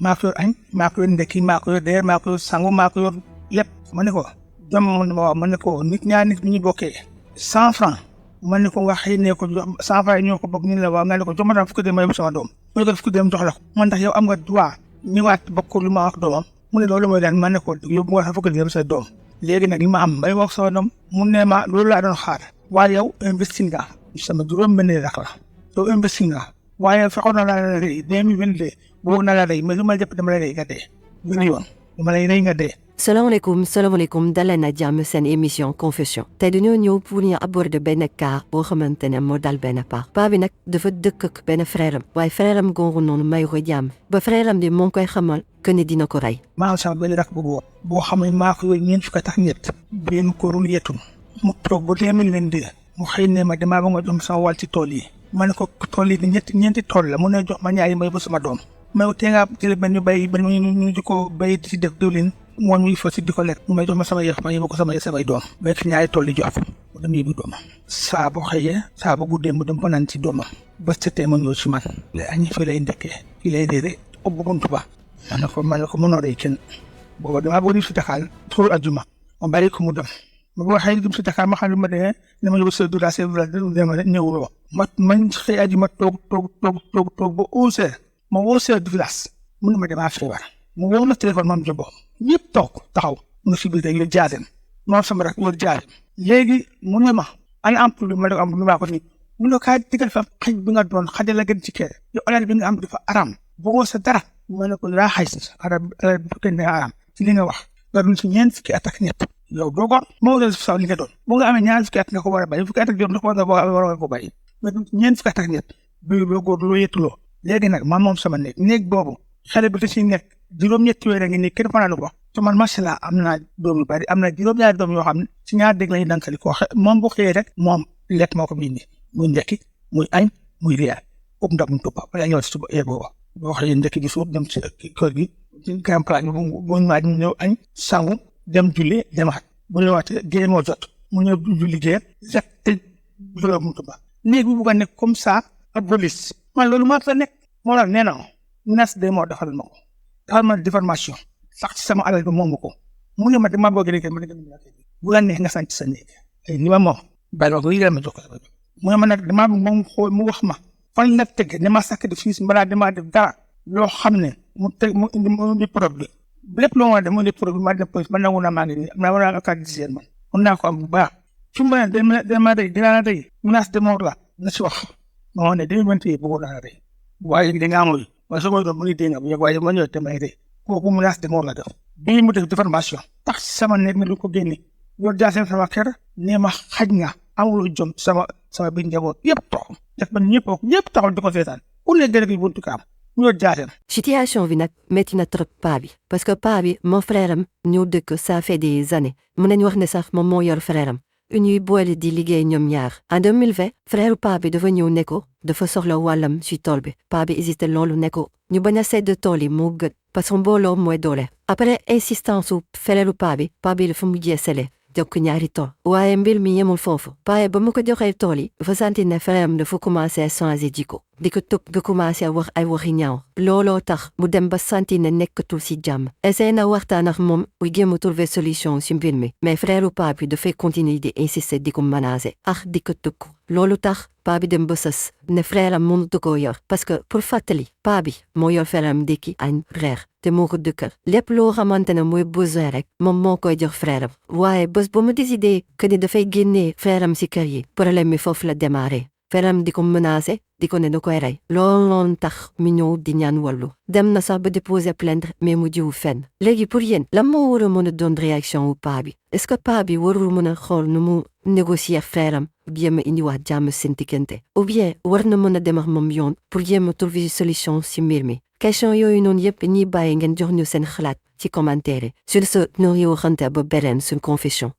maa ko yor añ maa ko yor ndekki maa ko yor reer maa ko yor sangu maa ko yor lépp ma ne ko jom ma ne ko nit ñaar nit ñu bokkee 100 francs ma ne ko nga xëy ne ko 100 francs yi ñoo ko bokk ñu ne la waaw nga ne ko jox ma fukki dërëm ma yóbbu sama doom mu ne ko fukki dërëm jox la ko man tax yow am nga droit ñëwaat bokk lu ma wax doomam mu ne loolu mooy lan ma ne ko yóbbu nga fukki dërëm sa doom léegi nag li ma am bay wax sama doom mu ne ma loolu laa doon xaar waaye yow investir nga sama juróom benn rakk la yow investir nga waaye fexoon na la rey 2022 boobu na la rey mais lu ma jëpp dama la rey nga dee benn yoon dama lay rey nga dee. salaamaaleykum daleen ak jàmm seen émission confession tey dañoo ñëw pour ñu aborder benn cas boo xamante ne moo dal benn paa bi nag dafa dëkk ak benn frère am waaye frère am googu noonu may ko jàmm ba frère am bi moo ngi koy xamal que ne dina ko rey. maa ngi sama benn rakk bu góor boo xam ne maa ko ñeent fukki at ak ñett benn ko rul yetul mu toog ba 2022 mu xëy ne ma damaa ba nga jox sama wàll ci tool yi ma ne ko tool yi ñeenti tool la mu ne jox ma ñaari may ba sama doom ma tee ngaa jël benn bay ba ñu di ko bay ci def diwlin moo ñuy fa si di ko lekk mu may jox ma sama yëf ma yóbbu ko samay doom ba ci ñaari tool yi jox mu dem yóbbu doomam saa bu xëyee saa bu guddee mu dem ba naan ci doomam ba setee ma ñëw ci man añi fi lay ndekkee fii lay réere ubbu buntu ba ma ne ko mënoo rey kenn booba damaa bëgg si Dakar trop ajuma ma bàyyi ko mu dem ma boo xëy dem si Dakar ma xam ne ma demee dama yóbbu sa dura sa dema rek ñëwuloo ma xëy aji ma toog ba 11h ma woo chef de village mu ne ma damaa feebar mu woo na téléphone ma am jabo ñëpp toog taxaw mu ne si biir rek yor jaasem moom sama rek yor jaasem léegi mu ne ma ana am problème ma ne ko am lu maa ko ni mu ne kaay digal fa xëj bi nga doon xajal la gën ci kër yow alal bi nga am dafa aram bëggoo sa dara ma ne ko daa xay sa alal bu kenn ne aram ci li nga wax nga doon si ñeent fukki at ak ñett yow doo ko moo la sax li nga doon bu nga amee ñaar fukki at nga ko war a bàyyi fukki at ak juróom war nga ko bàyyi mais ñeent fukki at ak ñett bi loo góor loo yettuloo léegi nag man moom sama néeg boobu xale bi da ciy nekk juróom-ñetti weer a ngi nii kenn fanaanu ko te man macha allah am naa doom yu bari am na juróom-ñaari doom yoo xam ne ci ñaar dégg lañu dankali ko moom bu xëyee rek moom lekk moo ko bindi muy ndekki muy añ muy réer ub ndax mu tuppa wala ñëw si suba booba boo xëyee ndekki gi suuf dem ci kër gi ci grand place bu maaj mu ñëw añ sangu dem julli demaat bu ñëwaatee géej moo jot mu ñëw julli géej rek te juróom mu tuppa néeg bi bugg a nekk comme ça ak police man loolu maa fa nekk moo la nee na menace de mort defal ma ko defal ma diffamation sax ci sama alal bi moomu ko mu ne ma dama bëgg rek ma ne bu la neex nga sant sa néeg ni ma moom bàyyi ma ko yégal ma jox ko mu ne ma nag dama moom xool mu wax ma fan la teg ne ma sakk de fii balaa dama def dara loo xam ne mu teg mu indi problème lépp loo def mu indi problème ma dem police man nangu naa maa ngi nii am naa war a carte man mun naa ko am bu baax fi mu ne dama rey dinaa rey menace de mort la na si wax moo ne 2021 bëggoon naa rey waaye da nga amul waaye soo koy doon mu ngi dégg nga waaye ma ñëw te may rey kooku menace de mort la def bii mu def diffamation tax sama néeg mi lu ko génne yor jaaseen sama kër nee ma xaj nga amul jom sama biir njaboot yëpp taxaw def ba ñëpp taxaw di ko seetaan ku ne déreg yi buntu kaam mu yor jaaseen situation bi nag métti na trop paa bi parce que paa bi mon frère am ñoo dëkk ça fait des années mun nañu wax ne sax moom moo yor frère am ñuy boole di liggéey ñoom ñaar en 2020 frère paa bi dafa ñëw ne ko dafa soxla wàllam ci tool bi paa bi hésité loolu ne ko ñu bañ a sedd tool yi moo gën parce que mbooloo mooy doole après insistance su frère paa bi dafa mujjee sele jox ko ñaari tool waaye mbir mi yemul foofu paa ba mu ko joxee tool yi dafa sentir ne frère am dafa commencé changer jikko di ko tëb nga commencé wax ay waxi ñaaw looloo tax mu dem ba sentir ne nekkatul ci jàmm essayé na waxtaan ak moom muy jéem a trouver solution ci mbir mi mais frère paa bi dafay continuer di insister di ko menacer di ko tëkku loolu tax paa bi dem ba sës ne frère am mënut koo yor parce que pour fàttali paa bi moo yor frère am ndékki añ reer te moo ko dëkkal lépp loo xamante ne mooy besoin rek moom moo koy jox frère am waaye bés ba mu décidé que ni dafay génnee frère am ci kër yi problème mi foofu la démarré frère am di ko menacer di ko ne da koy rey looloon tax mi ñëw di ñaan wàllu dem na sax ba déposer plainte mais mu jiwu fenn léegi pour yéen lan moo war a mën a doon réaction wu paa bi est-ce que paa bi warul mën a xool nu mu négocier frère am jéem a indiwaat jàmm seen diggante ou bien war na mën a dem ak moom yoon pour jéem a trouver solution ci mbir mi question yooyu noonu yëpp ñiy bàyyi ngeen jox ñu seen xalaat ci commentaire sur ce ñu waxante ba beneen suñ confession